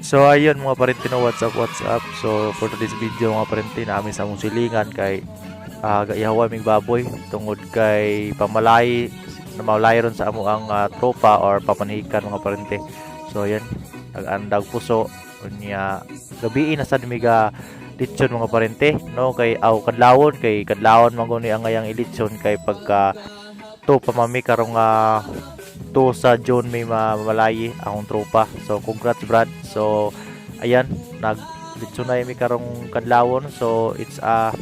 So ayun, mga parente no, what's up, what's up? So for today's video, mga parente, namin sa among silingan kay gaihawan mig baboy tungod kay pamalay na maulay ron sa amo ang tropa or papanhikan, mga parente. So ayun, nag-andag puso unya gabii na sad mi ga litson, mga parente no, kay aw kadlawon, kay kadlawon man guni ang ngayang ilitson kay pagka to pamami karong 2 sa June may mamalayi akong tropa. So congrats, Brad. So ayan, nag litson na mi karong kadlawon. So it's 3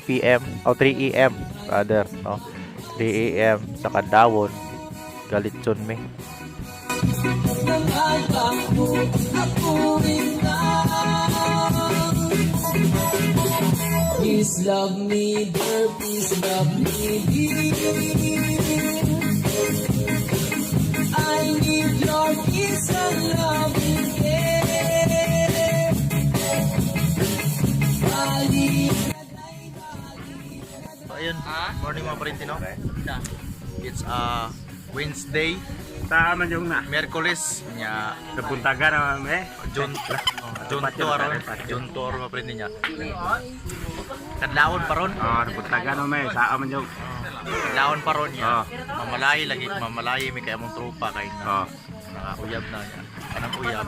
PM o 3 AM rather no. 3 AM sa kadlawon galitson mi. Nangagbago ako rin na. Please love me dear, please love me dear. I need your kiss and loving care. Balik. So ayun, morning, mga parente no. It's Wednesday, Tama yung na. Miyerkules nya. Napuntaga na eh. June, oh, June 2 aron, June 2 aron, mga parente niya. Kadlawon pa ron. Oh, napuntaga na me. Saa man yung. Kadlawon pa ron niya. Oh. Mamalayi lagi, mamalayi mi kay among tropa kay na Oh. nakauyab na niya. Kanang uyab.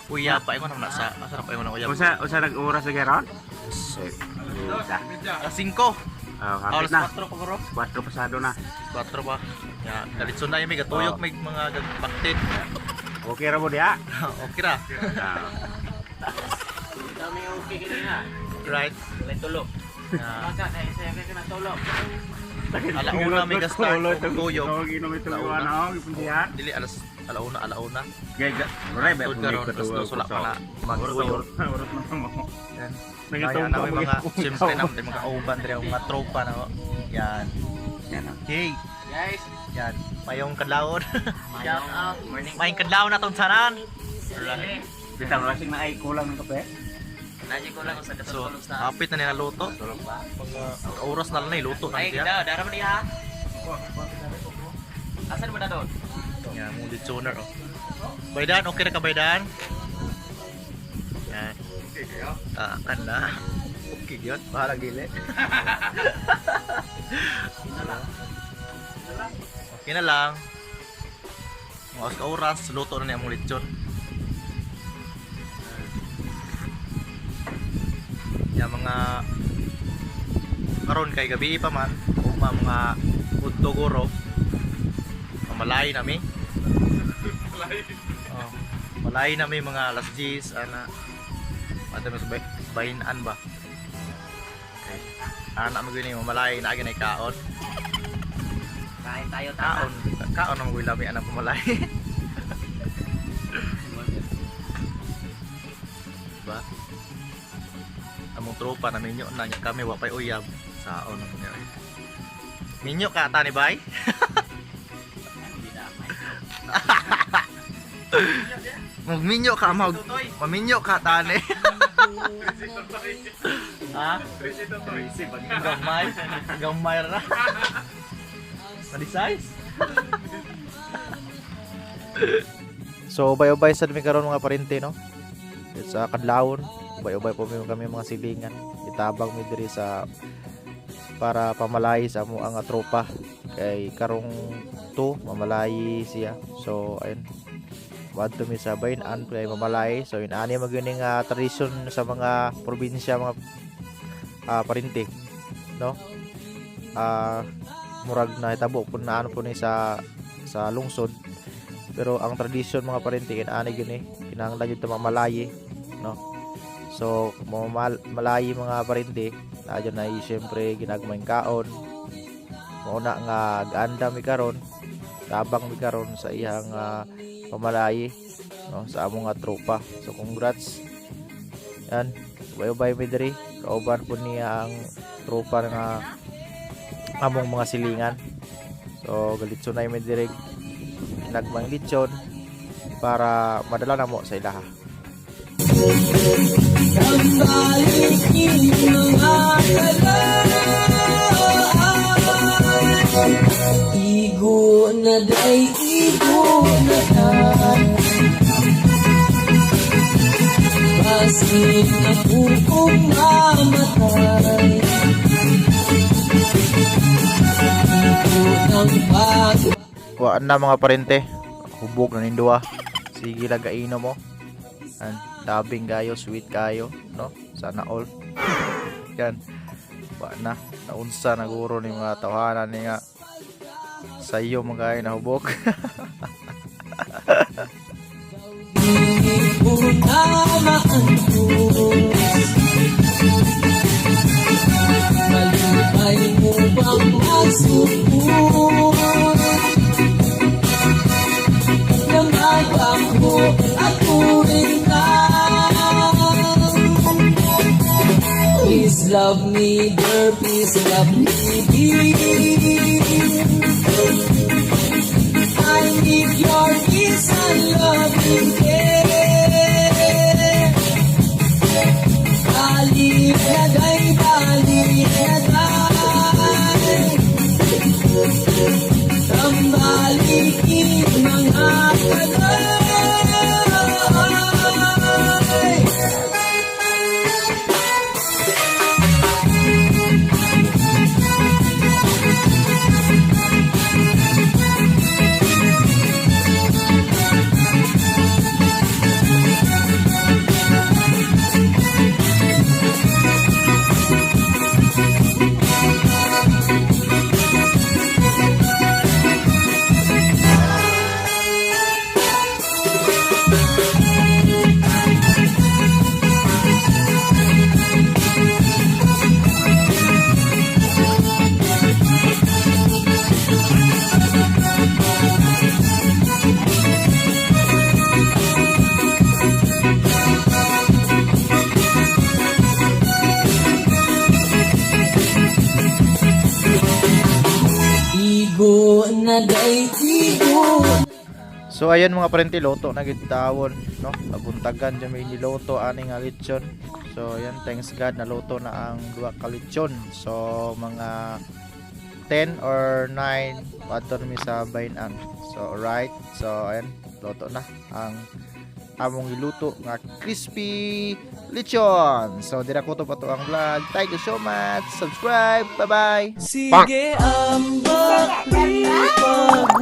Uyab pa ingon na sa asa na pa ingon ang uyab. Usa usa nag-oras sa geron? Alas 5. Oh, kapit Alas na. 4 pa guro. 4 pasado na. 4 pa. Ya, dalitso na mi gatuyok may mga baktin. Okay ra mo diha. Okay ra. Ah. Dami okay kanina. Right. Walay tulog. Ya. Baka na isa ka na tulog. Alauna may ga-start og tuyok. Oh, ginom ito Alauna. ano, gipundihan. Dili alas alauna alauna. Gay ga. Ore ba Tud karon alas 2 wala pa na magtuyok. Urot na mo. Yan. Kaya na may mga siyempre na may mga kauban diri ang mga tropa na. Yan. Okay. Guys, Yan. Mayong kadlawon. shout out. Morning. Mayong kadlawon na tong tanan. Alright. Bitang rasing na ay kulang ng kape. Nandiyo ko lang sa So, katulog sa. hapit na nila luto. Mga oras na lang na iluto na Ay, siya. daw, dara mo niya. Asan mo na doon? Yan, mong litsoner oh. Baydan, okay na ka, Baydan? Yan. Ah, kan na. Okay yun. Bahala gili. Okay na lang. Mga ka oras, luto na niya mong lechon. Yan mga karon kay gabi pa man, ugma mga udto guro. Mamalay na mi. Oh, malay na mi mga alas 10 ana. Ato mas bahinan ba? Okay. Ana mo gyud ni mamalay na ginay kaon. Kain tayo tata. Kaon, kaon na mo lami anang pamalay. Diba? Among tropa na minyo na niya kami wa pay uyab saon na mo niya. Minyo ka ta ni bay? Hindi na. Magminyo ka mag maminyo ka tani. Ha? Gamay, gamay ra. Mali-size? So ubay-ubay sad mi karon, mga parente no. Sa kadlawon, ubay-ubay po mi kami mga silingan. Itabang mi diri sa para pamalay sa amo ang tropa kay karong 2 mamalayi siya. So ayun. Wadto mi sa bayin-an kay mamalay. So inani man gyud ning tradisyon sa mga probinsya, mga parente no. Murag na hitabo po na ano po ni sa lungsod, pero ang tradisyon, mga parente, kinani gini kinahanglan gyud ta mamalayi no. So malayi, mga parente, na dyan ay siyempre ginagmayng kaon. Mao na nga gaanda mi karon, tabang mi karon sa iyang pamalayi no sa among nga tropa. So congrats. Yan, ubay-ubay mi diri, kauban po niya ang tropa nga among mga silingan. So galitso na mi diri nagmang litson para madala na mo sa ilaha. Balikin mga kalaan. Igo na day, igo na day. Langit na kung mamatay. Unang pag Wa na, mga parente. Hubog na ning duha. Sige lang kainom mo. An, tabing kayo, sweet kayo, no? Sana all. Yan. Wa na. Naunsa na guro ni mga tawhanan ni nga sayo mga kayo nahubog. Di ko na maantos. Malupay mo bang masukot na magbago at tuwing ka? Please love me, girl, please love me dear. I need your kiss and loving care. Balik na day, balik na day. Tambalikin mga tagay. Igo na day, igo. So ayan, mga parente, luto na gid tawon, no? Nabuntagan dyan may niluto ani nga lechon. So ayan, thanks God naluto na ang duha ka lechon. So mga 10 or 9 adto mi sa bayn-an. So alright. So ayan, luto na ang among giluto nga crispy lechon. So dira ko to pa to ang vlog. Thank you so much. Subscribe. Bye-bye. Sige, ambak, di pag